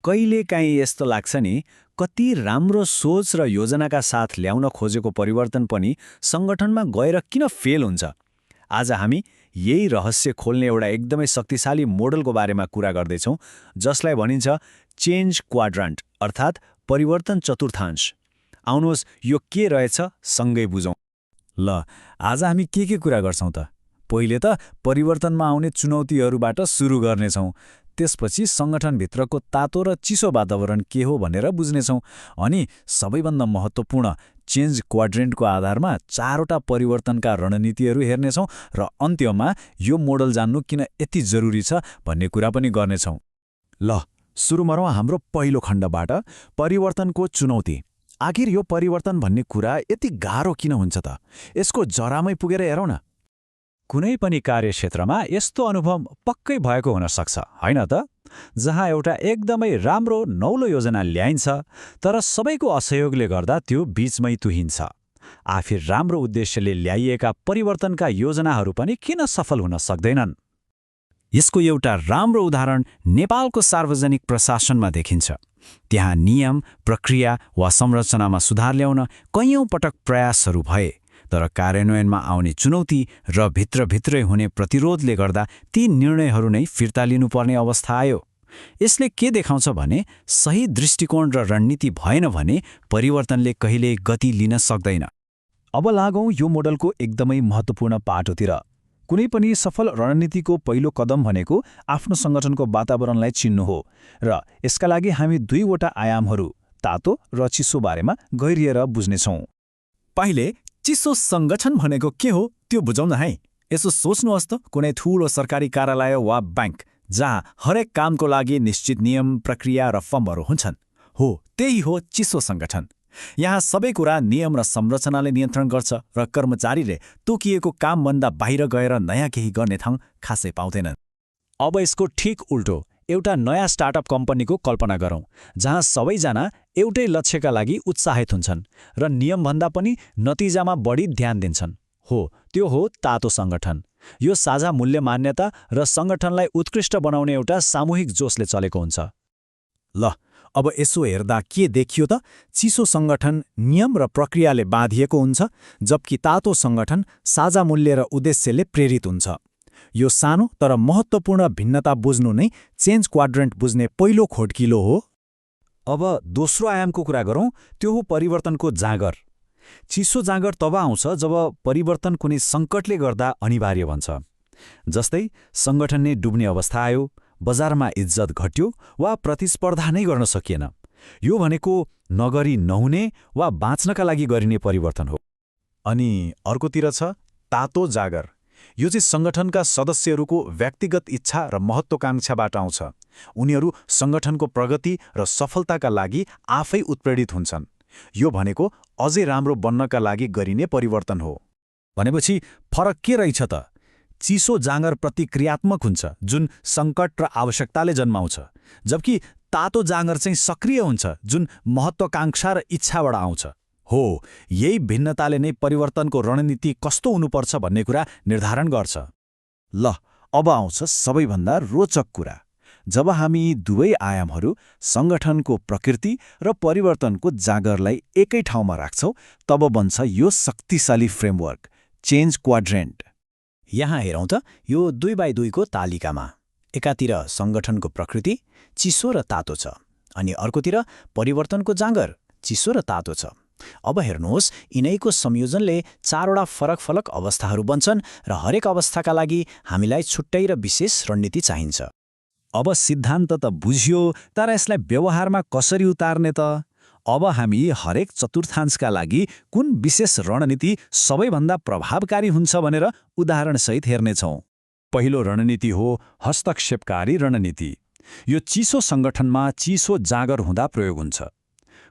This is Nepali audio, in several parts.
कहिलेकाहीँ यस्तो लाग्छ नि, कति राम्रो सोच र योजनाका साथ ल्याउन खोजेको परिवर्तन पनि सङ्गठनमा गएर किन फेल हुन्छ। आज हामी यही रहस्य खोल्ने एउटा एकदमै शक्तिशाली मोडलको बारेमा कुरा गर्दैछौँ, जसलाई भनिन्छ चेन्ज क्वाड्रान्ट, अर्थात् परिवर्तन चतुर्थांश। आउनुहोस् यो के रहेछ सँगै बुझौँ। ल, आज हामी के कुरा गर्छौँ त? पहिले त परिवर्तनमा आउने चुनौतीहरूबाट सुरु गर्नेछौँ। त्यसपछि सङ्गठनभित्रको तातो र चिसो वातावरण के हो भनेर बुझ्नेछौँ। अनि सबैभन्दा महत्त्वपूर्ण चेन्ज क्वाड्रेन्टको आधारमा 4वटा परिवर्तनका रणनीतिहरू हेर्नेछौँ र अन्त्यमा यो मोडल जान्नु किन यति जरुरी छ भन्ने कुरा पनि गर्नेछौँ। ल, सुरु गरौँ हाम्रो पहिलो खण्डबाट, परिवर्तनको चुनौती। आखिर यो परिवर्तन भन्ने कुरा यति गाह्रो किन हुन्छ त? यसको जरामै पुगेर हेरौँ न। कुनै पनि कार्यक्षेत्रमा यस्तो अनुभव पक्कै भएको हुन सक्छ, होइन त? जहाँ एउटा एकदमै राम्रो नौलो योजना ल्याइन्छ, तर सबैको असहयोगले गर्दा त्यो बीचमै तुहिन्छ। आखिर राम्रो उद्देश्यले ल्याइएका परिवर्तनका योजनाहरू पनि किन सफल हुन सक्दैनन्? यसको एउटा राम्रो उदाहरण नेपालको सार्वजनिक प्रशासनमा देखिन्छ। त्यहाँ नियम, प्रक्रिया वा संरचनामा सुधार ल्याउन कैयौं पटक प्रयासहरू भए, तर कार्यान्वयनमा आउने चुनौती र भित्रभित्रै हुने प्रतिरोधले गर्दा ती निर्णयहरू नै फिर्ता लिनुपर्ने अवस्था आयो। यसले के देखाउँछ भने सही दृष्टिकोण र रणनीति भएन भने परिवर्तनले कहिल्यै गति लिन सक्दैन। अब लागौँ यो मोडलको एकदमै महत्त्वपूर्ण पाटोतिर। कुनै पनि सफल रणनीतिको पहिलो कदम भनेको आफ्नो सङ्गठनको वातावरणलाई चिन्नु हो, र यसका लागि हामी 2वटा आयामहरू, तातो र चिसो बारेमा गहिरिएर बुझ्नेछौँ। पहिले चिसो सङ्गठन भनेको के हो त्यो बुझौँ न है। यसो सोच्नुहोस् त, कुनै ठूलो सरकारी कार्यालय वा ब्याङ्क जहाँ हरेक कामको लागि निश्चित नियम, प्रक्रिया र फर्महरू हुन्छन्। हो, त्यही हो चिसो सङ्गठन। यहाँ सबै कुरा नियम र संरचनाले नियन्त्रण गर्छ र कर्मचारीले तोकिएको कामभन्दा बाहिर गएर नयाँ केही गर्ने ठाउँ खासै पाउँदैनन्। अब यसको ठिक उल्टो एउटा नयाँ स्टार्टअप कम्पनीको कल्पना गरौँ, जहाँ सबैजना एउटै लक्ष्यका लागि उत्साहित हुन्छन् र नियमभन्दा पनि नतिजामा बढी ध्यान दिन्छन्। हो, त्यो हो तातो सङ्गठन। यो साझा मूल्य मान्यता र सङ्गठनलाई उत्कृष्ट बनाउने एउटा सामूहिक जोशले चलेको हुन्छ। ल, अब यसो हेर्दा के देखियो त? चिसो सङ्गठन नियम र प्रक्रियाले बाँधिएको हुन्छ, जबकि तातो सङ्गठन साझा मूल्य र उद्देश्यले प्रेरित हुन्छ। यो सानो तर महत्त्वपूर्ण भिन्नता बुझ्नु नै चेन्ज क्वाड्रेन्ट बुझ्ने पहिलो खोडकिलो हो। अब दोस्रो आयामको कुरा गरौँ, त्यो हो परिवर्तनको जाँगर। चिसो जाँगर तब आउँछ जब परिवर्तन कुनै सङ्कटले गर्दा अनिवार्य बन्छ। जस्तै सङ्गठन नै डुब्ने अवस्था आयो, बजारमा इज्जत घट्यो वा प्रतिस्पर्धा नै गर्न सकिएन। यो भनेको नगरी नहुने वा बाँच्नका लागि गरिने परिवर्तन हो। अनि अर्कोतिर छ तातो जाँगर। यो चाहिँ सङ्गठनका सदस्यहरूको व्यक्तिगत इच्छा र महत्त्वाकांक्षाबाट आउँछ। उनीहरू सङ्गठनको प्रगति र सफलताका लागि आफै उत्प्रेरित हुन्छन्। यो भनेको अझै राम्रो बन्नका लागि गरिने परिवर्तन हो। भनेपछि फरक के रहेछ त? चिसो जाँगर प्रतिक्रियात्मक हुन्छ, जुन सङ्कट र आवश्यकताले जन्माउँछ, जबकि तातो जाँगर चाहिँ सक्रिय हुन्छ, जुन महत्त्वाकांक्षा र इच्छाबाट आउँछ। हो, यही भिन्नताले नै परिवर्तनको रणनीति कस्तो हुनुपर्छ भन्ने कुरा निर्धारण गर्छ। ल, अब आउँछ सबैभन्दा रोचक कुरा। जब हामी यी दुवै आयामहरू, सङ्गठनको प्रकृति र परिवर्तनको जाँगरलाई एकै ठाउँमा राख्छौँ, तब बन्छ यो शक्तिशाली फ्रेमवर्क, चेन्ज क्वाड्रेन्ट। यहाँ हेरौँ त, यो 2x2 को तालिकामा एकातिर सङ्गठनको प्रकृति चिसो र तातो छ, अनि अर्कोतिर परिवर्तनको जाँगर चिसो र तातो छ। अब हेर्नुहोस्, यिनैको संयोजनले 4वटा फरक अवस्थाहरू बन्छन् र हरेक अवस्थाका लागि हामीलाई छुट्टै र विशेष रणनीति चाहिन्छ। अब सिद्धान्त त बुझियो, तर यसलाई व्यवहारमा कसरी उतार्ने त? अब हामी हरेक चतुर्थांशका लागि कुन विशेष रणनीति सबैभन्दा प्रभावकारी हुन्छ भनेर उदाहरणसहित हेर्नेछौँ। पहिलो रणनीति हो हस्तक्षेपकारी रणनीति। यो चिसो सङ्गठनमा चिसो जाँगर हुँदा प्रयोग हुन्छ।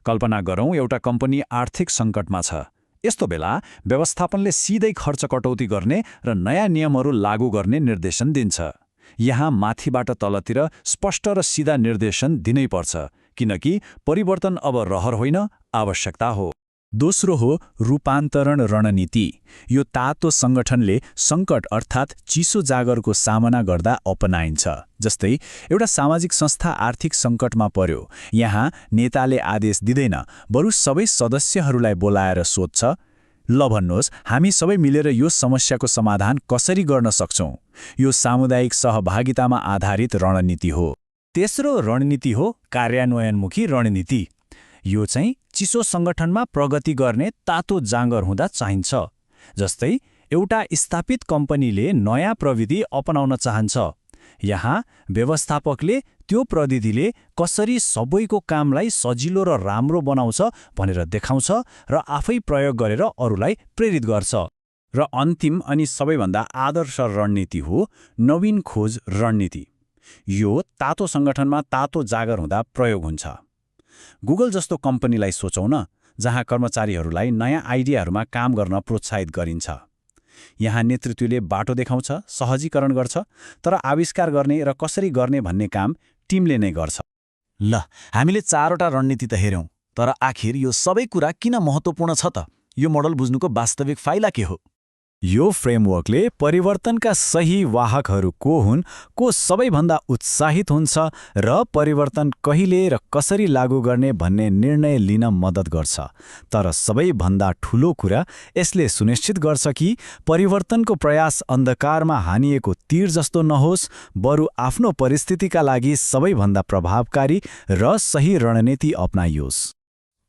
कल्पना गरौँ, एउटा कम्पनी आर्थिक सङ्कटमा छ। यस्तो बेला व्यवस्थापनले सिधै खर्च कटौती गर्ने र नयाँ नियमहरू लागू गर्ने निर्देशन दिन्छ। यहाँ माथिबाट तलतिर स्पष्ट र सिधा निर्देशन दिनै पर्छ, किनकि परिवर्तन अब रहर होइन, आवश्यकता हो। दोस्रो हो रूपान्तरण रणनीति। यो तातो सङ्गठनले सङ्कट अर्थात् चिसो जागरको सामना गर्दा अपनाइन्छ। जस्तै एउटा सामाजिक संस्था आर्थिक सङ्कटमा पर्यो। यहाँ नेताले आदेश दिँदैन, बरु सबै सदस्यहरूलाई बोलाएर सोध्छ, ल भन्नुहोस्, हामी सबै मिलेर यो समस्याको समाधान कसरी गर्न सक्छौँ। यो सामुदायिक सहभागितामा आधारित रणनीति हो। तेस्रो रणनीति हो कार्यान्वयनमुखी रणनीति। यो चाहिँ चिसो सङ्गठनमा प्रगति गर्ने तातो जाँगर हुँदा चाहिन्छ। जस्तै एउटा स्थापित कम्पनीले नयाँ प्रविधि अपनाउन चाहन्छ। यहाँ व्यवस्थापकले त्यो प्रविधिले कसरी सबैको कामलाई सजिलो र राम्रो बनाउँछ भनेर देखाउँछ र आफै प्रयोग गरेर अरूलाई प्रेरित गर्छ। र अन्तिम अनि सबैभन्दा आदर्श रणनीति हो नवीन खोज रणनीति। यो तातो सङ्गठनमा तातो जागर हुँदा प्रयोग हुन्छ। गुगल जस्तो कम्पनीलाई सोचौँ न, जहाँ कर्मचारीहरूलाई नयाँ आइडियाहरूमा काम गर्न प्रोत्साहित गरिन्छ। यहाँ नेतृत्वले बाटो देखाउँछ, सहजीकरण गर्छ, तर आविष्कार गर्ने र कसरी गर्ने भन्ने काम टिमले नै गर्छ। ल, हामीले 4वटा रणनीति त हेऱ्यौँ, तर आखिर यो सबै कुरा किन महत्त्वपूर्ण छ त? यो मोडल बुझ्नुको वास्तविक फाइदा के हो? यो फ्रेमवर्कले परिवर्तनका सही वाहकहरू को हुन्, को सबैभन्दा उत्साहित हुन्छ र परिवर्तन कहिले र कसरी लागू गर्ने भन्ने निर्णय लिन मद्दत गर्छ। तर सबैभन्दा ठूलो कुरा, यसले सुनिश्चित गर्छ कि परिवर्तनको प्रयास अन्धकारमा हानिएको तीर जस्तो नहोस्, बरु आफ्नो परिस्थितिका लागि सबैभन्दा प्रभावकारी र सही रणनीति अपनाइयोस्।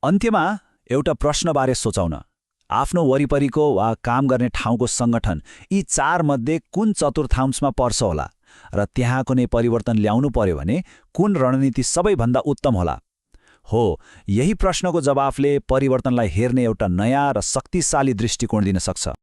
अन्त्यमा एउटा प्रश्नबारे सोचौँ न। आफ्नो वरिपरिको वा काम गर्ने ठाउँको सङ्गठन यी 4 मध्ये कुन चतुर्थांशमा पर्छ होला? र त्यहाँ कुनै परिवर्तन ल्याउनु पर्यो भने कुन रणनीति सबैभन्दा उत्तम होला? हो, यही प्रश्नको जवाफले परिवर्तनलाई हेर्ने एउटा नयाँ र शक्तिशाली दृष्टिकोण दिन सक्छ।